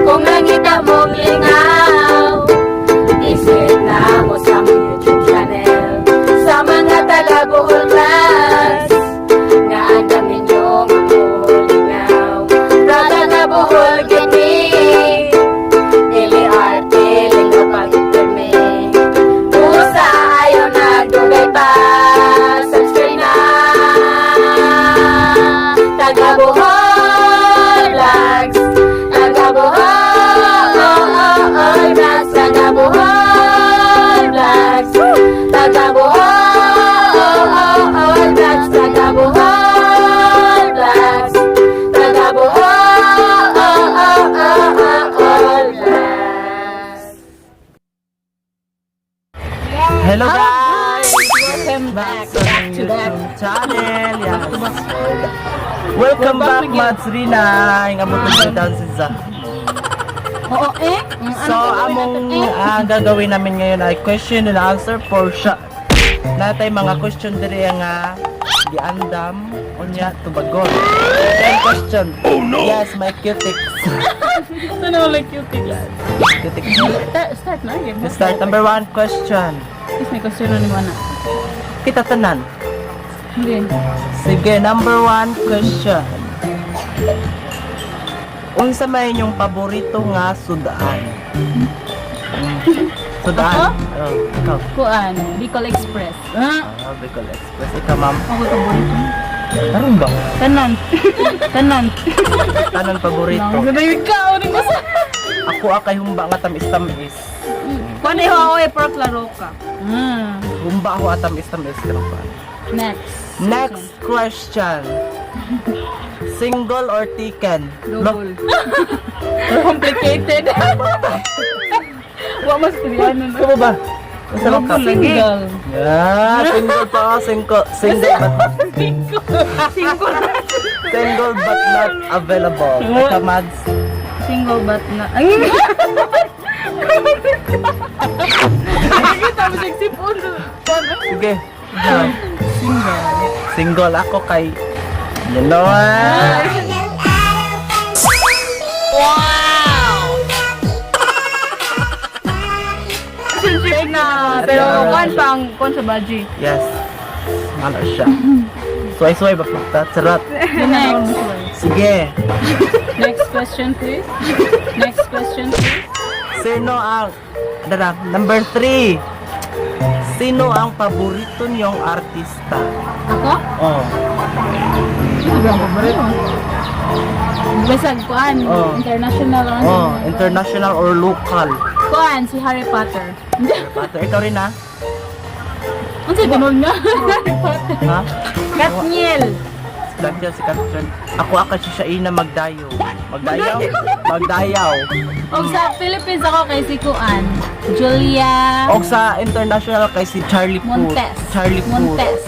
Kung nangita mong lingaw, visit na mo sa among YouTube channel. Sa mga taga Bohol Vlogs, nga ang dami nyo nga lingaw. Taga Bohol gini, dili arte, lingaw pag-perme. Usa ayaw nagdugay pa, subscribe na. Taga Bohol Vlogs, Taga Bohol Vlogs, Taga Bohol Vlogs, Taga Bohol Vlogs, Taga Bohol Vlogs, Taga Bohol Vlogs. Hello guys! Welcome back, sa back to back. YouTube channel. Yes. Welcome back, Mads Rina. Ang abot na down si. Oo, eh? So, among ang gagawin namin ngayon ay question and answer for siya. Natay mga question diri nga giandam unya tubagon. 10 question. Oh no. Yes, my cutics. Sana wala cutics. Cutics. Start na, game. Let's start number one question. Is may question na ni Mana. Kita tanan. Hindi. Sige, number one question. Unsa may inyong paborito nga sudan? Sudan? Ako? Oh, ikaw. Kuan, Bicol Express. Ah, Ah, Bicol Express. Ikaw, ma'am. ako paborito. Karon ba? Tanan. Tanan. Tanan paborito. Ganda yung ikaw, ni mo sa. Ako akay humba nga tamis-tamis. Kuan eh, oo eh, pork la roca. Humba ako atamis-tamis karon pa. Next. Next question. Single or taken? Double. Complicated. Wa mas ano na. Ikaw ba? Unsa ba ka? Single. Yeah, single pa ako, single, single but Single. single but not available. Ikaw, Mads. Single but na. Ay! Kita mo sipon. Sige. Single. Single ako kay you know ah. Relationship na. Pero kuan pang kuan sa baji. Yes. Ano siya? Suway-suway ba punta? Charot. Next. Sige. Next question, please. Next question, please. Sino ang Dara, number 3. Sino ang paborito niyong artista? Ako? Oh. Ano ba ang paborito? Bisag kuan, Oh. international or Oh, international or local? Kuan si Harry Potter. Pato, ikaw rin ah. Unsa tinuod nga? Harry Potter. Ha? Katniel. Si Katya, si Katya. Ako aka si Shaina Magdayo. Magdayaw? Magdayaw. Og sa Philippines ako kay si Kuan, Julia Og sa international kay si Charlie Puth. Montes. Charlie Puth. Montes.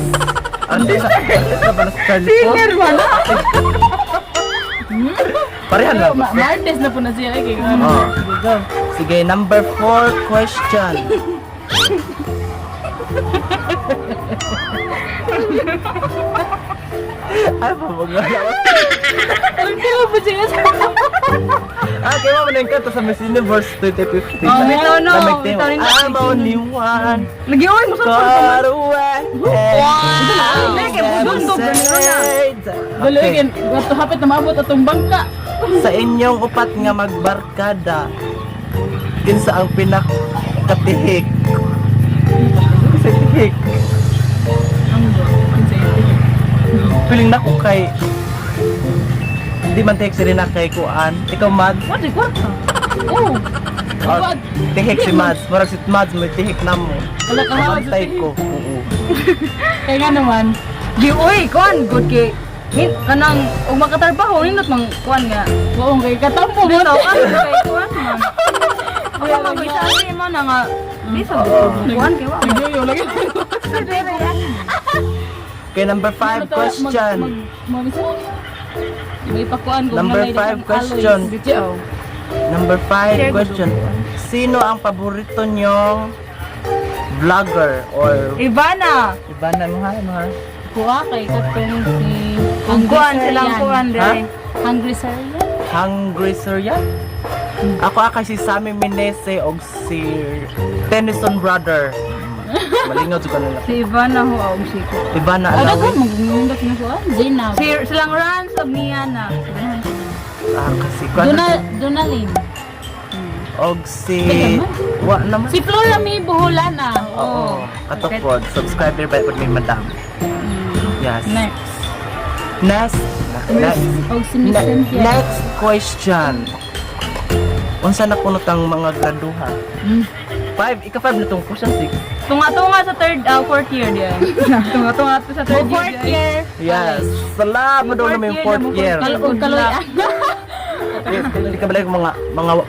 Ano sa artista ba na si Charlie Puth? Singer man. Parehan lang. Martes na po na siya kay ano. Oh. Sige, go. Sige, number 4 question. Ay, pabagala. Parang kailan ba siya? Ah, kaya mo na yung kanta sa Miss Universe 2015. Oh, bitaw no. Lamig tayo. Bitaw rin. I'm only one. Lagi oy mo sa Got away. Wow. Okay. Dali, okay. Hapit na maabot atong bangka. Sa inyong upat nga magbarkada, kinsa ang pinakatihik? Sa tihik. Feeling na ko kay di man tihik si Rina kay Kuan. Ikaw, Mads? What the kwarta? Oh. Oh, What? tihik si Mads. Murag si Mads may tihik na mo. Wala ka hawad sa Pamantay tihik. ko. Oo. Kaya nga naman, Di oy, kuan good kay hin kanang og makatrabaho nindot mang kuan nga. buong kay katampo mo. Bitaw kan kay kuan man. Ako man ko isa mo na nga di sa kuan kay wa. Nagyoyo lagi. Okay, number 5 question. May pakuan kung Number nalay 5 daghang question. aloes. Number 5 Share question. Sino ang paborito nyong vlogger or Ivana. Iba na mo ha, ano ha? Kuha kay katong si Ang kuan silang Sir Yan. kuan dire. Hungry Sir Yan? Hungry Sir yan? Ako kay si Sammy Menese og si Tennyson Brother. Malingaw jud kanila. Si Ivana ho og si ko. Iba na Ano alawi. ko magmundot na kuha? Zainab. Si silang Rans og Niana. Ah, kasi kuan Donalyn. og si Teka man. wa naman. Si Flora May Buholana. Oo. Katupod, subscriber ba pod mi madam. Yes. Next. Next. Next. Og si Miss Cynthia. Next question. Unsa na kuno tang mga graduha? Five, ika five na tong question six. Tunga-tunga sa third fourth year diyan. Tunga-tunga to sa Mo third year. fourth year. Yes. Salamat daw namin Fourth fourth year year. na mo, Kalog kaloy. Yes, hindi ka balik mga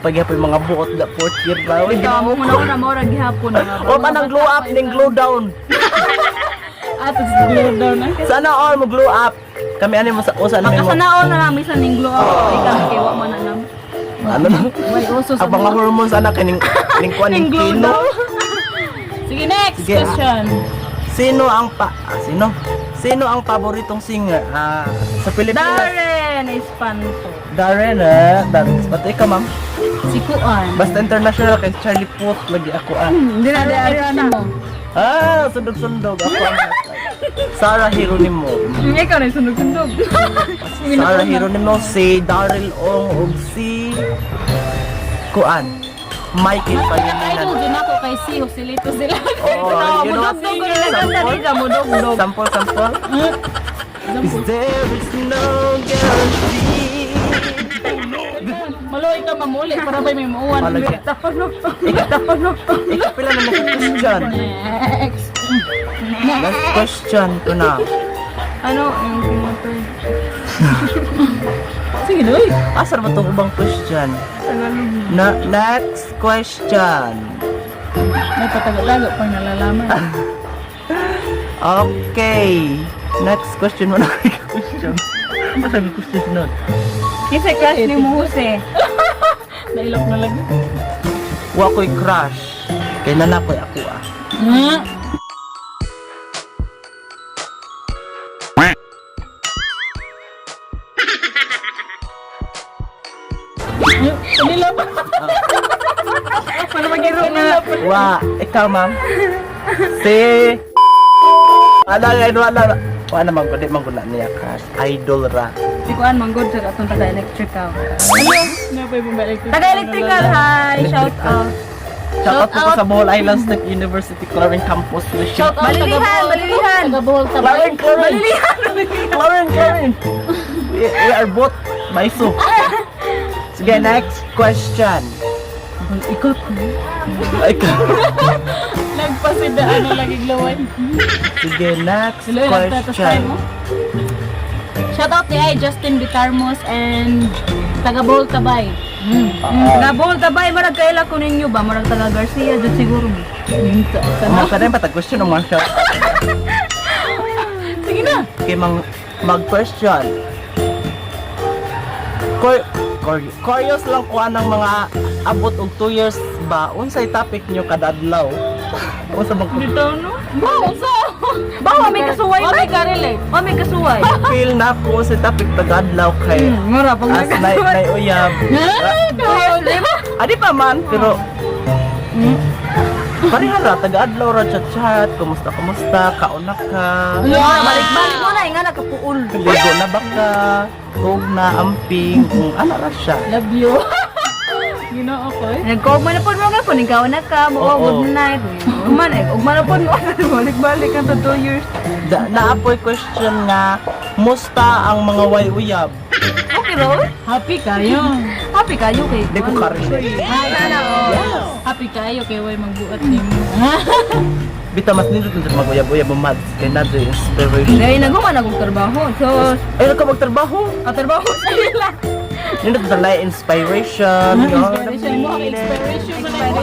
pagyapon mga buot na fourth year ba. Uy, Ikaw mo na una mo ra gihapon. O pa nang glow up ning glow down. At glow down na. Sana all mo glow up. Kami ani mo sa usa na mo. Makasanaon na namin sa ning glow up. Ay kami kay wa man na nam. Ano na? Way uso sa Ang mga hormones anak kining ning kuan ning Ning glow kino. down. Sige, next Sige, ah. question. Sino ang pa ah, sino? Sino ang paboritong singer? Ah, sa Pilipinas. Darren Espanto. Darren, eh. Darren. Pati ikaw, ma'am. Si Kuan. Basta international kay Charlie Puth lagi ako ah. Hindi na Ano di mo? Ah, sundog-sundog ako ang Sarah Geronimo. Ikaw na sunog-sunog. Sarah Geronimo si Daryl Ong ug si Kuan. Michael Idol Pangilinan. din ako kay si Joselito sila. Oh, you know what? Mudugdog ko na lang dali ka mudugdog. Sample, sample. There is no guarantee. Maluoy ka mamuli para ba may mauwan. Malagyan. Ikaw pila na question. Next. Last question ko na. Ano yung pinatay? Sige, doy. Asa ba itong ubang question? Tagalog. Na, next question. May patago-tago pang nalalaman. Okay. Next question mo na question. Asa may question nun? Kasi crush ni mo Jose. Nailok na lang. Wa ko'y crush. Kay nana ko'y ako ah. Hmm? Kanila pa. Para magiro na. Wa, ikaw ma'am. Si Ala nga wala. Wa naman ko di man ko na niya crush. Idol ra. Si Kuan manggod sa atong taga electrical. Ano? Napay bumalik. Taga electrical, hi! Shout out. Shout out po ko sa Bohol Island State University Clarin Campus. Shout out Balilihan, taga-Bohol. balilihan. Taga-Bohol tabay. Clarin, Clarin. Clarin, Clarin. We are both maiso. Sige, next question. Ikot. Ikaw. Nagpasida ano lagi glawan. Sige, next Hello, nagtatas question. mo. Shout out ni ay Justin Bitarmos and taga Bohol Tabay. Taga Bohol tabay, marag kaila ko ninyo ba? Marag taga Garcia, jud siguro. Mga ka rin, patag-question ang mga shout out. Sige na. Okay, mag-question. Curious lang ko anang mga abot og 2 years ba unsay topic nyo kada adlaw? Unsa bang Dito no? Wow, so. Bawa may kasuway Wa ba? may ka-relate. Wa may kasuway. feel na ko unsay topic taga adlaw kay Mura pag may as nay kasuway. nay uyab. 2 years, di ba? Adi pa man pero pareha ra taga adlaw ra chat chat, kumusta kumusta, kaon na ka. Wow. Balik-balik mo na, nga nakapuul. Ligo na ba ka? Tug na amping, kung ano ra siya. Love you. Ginoo ko eh. Nagkaugma na po mo nga po, ikaw na ka, mo Oo. good night. Ugma na, ugma na po mo. Balik-balik ang to 2 years. Naapoy question nga, musta ang mga way uyab? Okay raw? Happy kayo. Happy kayo kay. Di ko ka-relate. Ay, Sana all. Happy kayo kay way magbuot nimo. Bita mas nindot nindot mag-uyab-uyab mo mads kay na doy inspiration. Dahil naguma na kong trabaho. So, Ay, nagka magtrabaho. katrabaho sila. Nindot nindot na inspiration. Inspiration mo, inspiration mo na mo.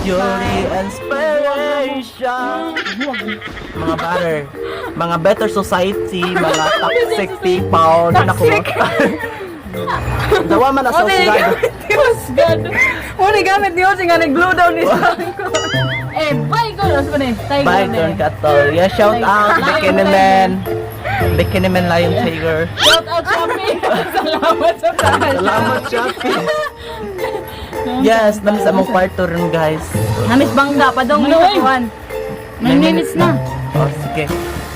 You're the inspiration. Mga better, mga better society, mga toxic people. Toxic. Dawa man na sa husgado. Husgado. Mo ni gamit ni Jose nga nag-blow down ni sa. Eh, bygone. Ano ba na eh? Tiger Bygone na eh. ka tol. Yeah, shout out Bikini Man. Bikini Man Lion Tiger. Shout out Shopee. Salamat sa taas. Salamat, Shopee. Yes, namis among kwarto rin, guys. Namis bangga pa dong Ano, ni eh? Juan. 9 minutes na. Oh, sige.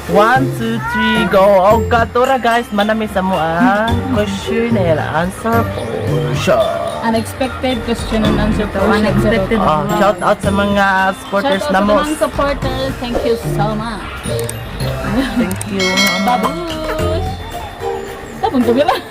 One, two, three, go! Oh, katura guys, manami sa mo ah. Question and answer portion. Unexpected question and answer portion. Unexpected. Oh, shout out sa mga supporters Shout out na sa mo. mga supporters. Thank you so much. Thank you. Babush! Tapong gabi lang.